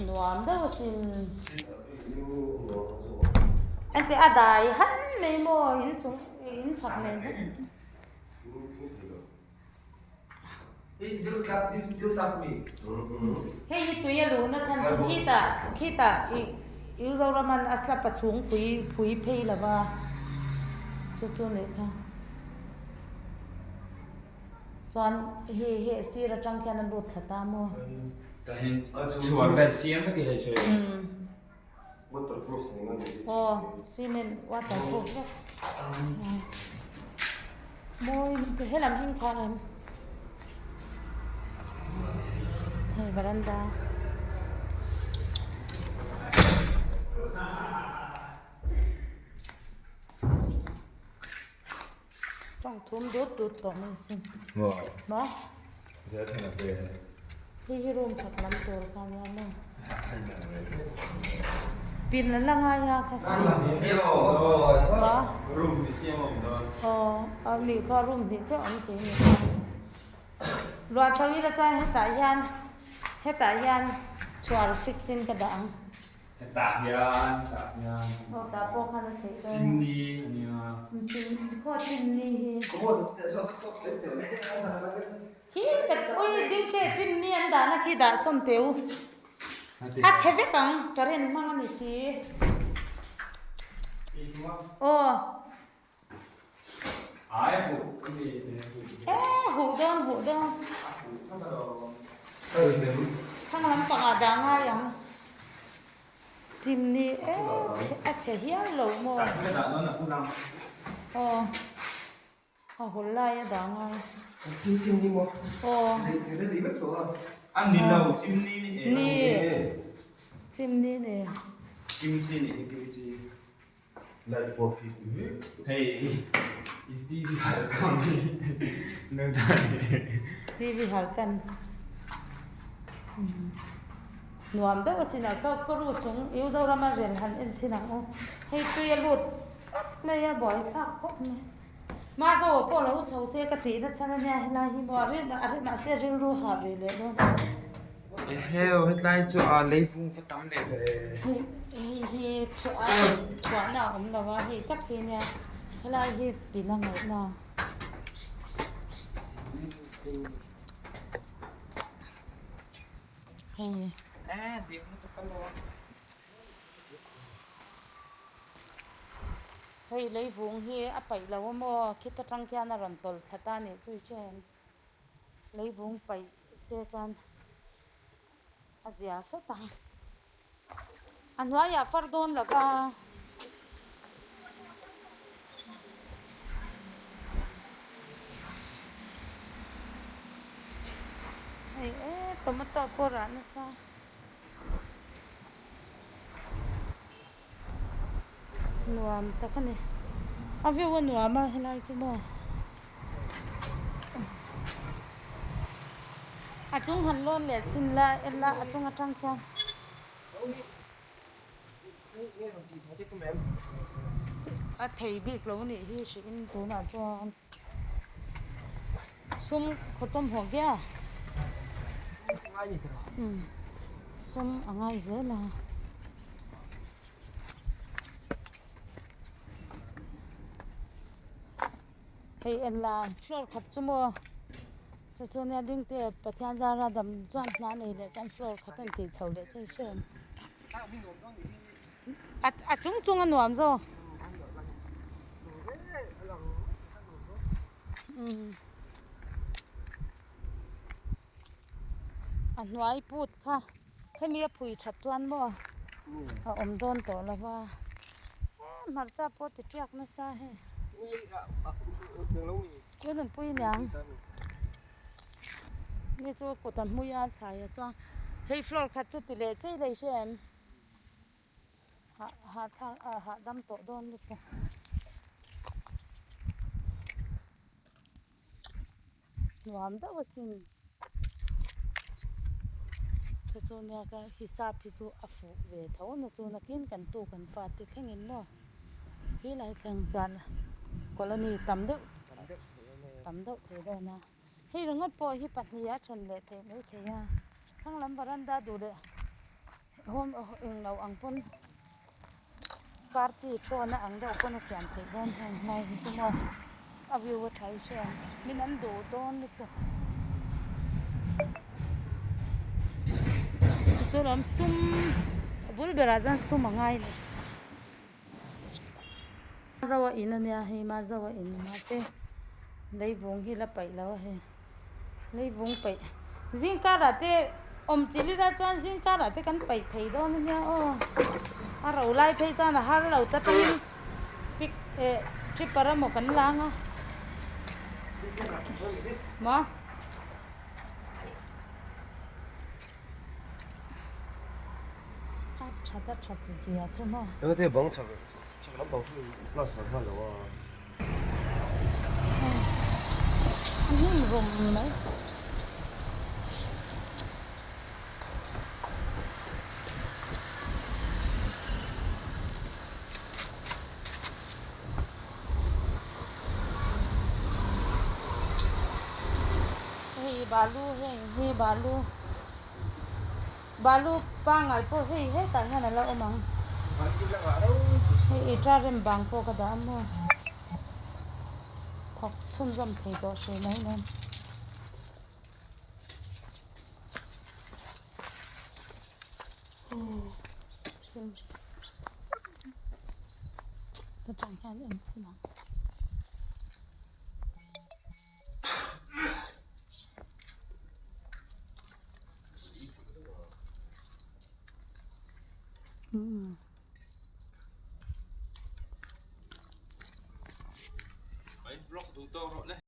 Nuam deuh asin. Engteh a dai han mai maw in chung in chhak nen hian. Hei hi tui a luhna chhan chu khitah khitah ih U Zoraman a slap a chhung pui phui phei lo va chu chu nih kha chuan hei hei sir atang khian a lut thla ta maw. Aw cement waterproof vek mawi lutuk helam hi kha em hei varanda tawng thum dut dut tawh mai a sin maw hei hi room that lam tur kha ania maw pin an la ngai a kha aw a nih kha room hnih chiah awm thei a ni luah chho ila chuan hetah hian hetah hian chhuar fix in ka dah ang. Hetah hian, hetah hian. Aw tah pawh khan a theih dawn a. Chimney a nia. Khaw chimney hi. Khi tak ui ding te chimney an dahna khi dah sawn teh u. A chhe vek ang current hmang a ni si. Aw. E huh dawn huh dawn. Thang lampangah dah ngai ang. Chimney e a chhe hial lo maw. Aw a hul lai a dah ngai. Aw. Ni chimney ni. Light pawh fit vek. Hei i TV hal kan hi no dan hi. TV hal kan nuam deuh asin a ka ka ru chung i Zorama rel han en chhin ang u hei tui a lut tlat mai a buai thlak khawp mai ma zo pawh lo chho se ka tih na chhan ania helai hi maw a ril a ril mahse rilru hah ve leh dawn. Eheu hetlai chu a leivung va tam leh ve. Hei hei hi chhuah chhuahna a awm lo a hei tak hi nia helai hi pin a ngaihna. Hei. Hei leivung hi a paih lo a maw khita tang khian a rawn tawlh thla ta a nih chu i hria em. Leivung paih se chuan a zia sawt ang. A hnuaiah far dawn lo va. Hei e tomato pawh rah nasa. Nuam tak a ni. A view a nuam a helai chu maw. A chung han lawn leh chin la en la a chung atang khian. A thei bik lo nih hi hriin tunah chuan sum khawtawm haw viau a. Sum a ngai zel a. Hei en la floor khat chu maw chu chu nia ding te Pathian zara dam chuan hna nei leh chuan floor khat a in tih chho leh chei hrem a chung chung a nuam zawk a hnuai put kha. Hemi a phui that chuan maw a awm dawn tawh lo va, e hmarcha pawh ti tiak nasa hei. Chu nunpui niang ni chu kut a hmui a thlai a chuang hei floor khat chu ti leh chei leh hre em hahthlak hahdam tawh dawn lutuk. Nuam deuh asin. Chu chu nia ka hisap hi chu a fuh ve tho na chu nakin kan tu kan fate thlengin maw khi lai thleng chuan colony tam deuh tam deuh thei dawn a hei ringawt pawh hi pahnih a then leh theih mai thei a thlang lam varanda duh leh home englo ang pawn party thawna ang deuh pawn a siam theih dawn heng hnai hi chu maw a view a tha hi hre ang min an duh dawn lutuk chu lam sum a bul berah chuan sum a ngai lo Mazoa in a nia hei Mazoa in mahse leivung hi la paih lo a hei leivung paih zingkarah te awm chilh ila chuan zingkarah te kan paih thei dawn a nia aw a ro lai phei chuan a har lo ta tangin pic eh tripper emaw kan lang a maw. A that a that zia chu maw. Engati bang chak chak lampang chu class an hman lo a. A hnim rum mai. Hei balu heng hi balu balu pangngai pawh hei hetah hian a la awm ang hei i tar rem bang pawh ka dah a maw thawk chhunzawm thei tawh hrih mai nen. Chutah hian en chhin ang. Vlog duh tawk rawh le.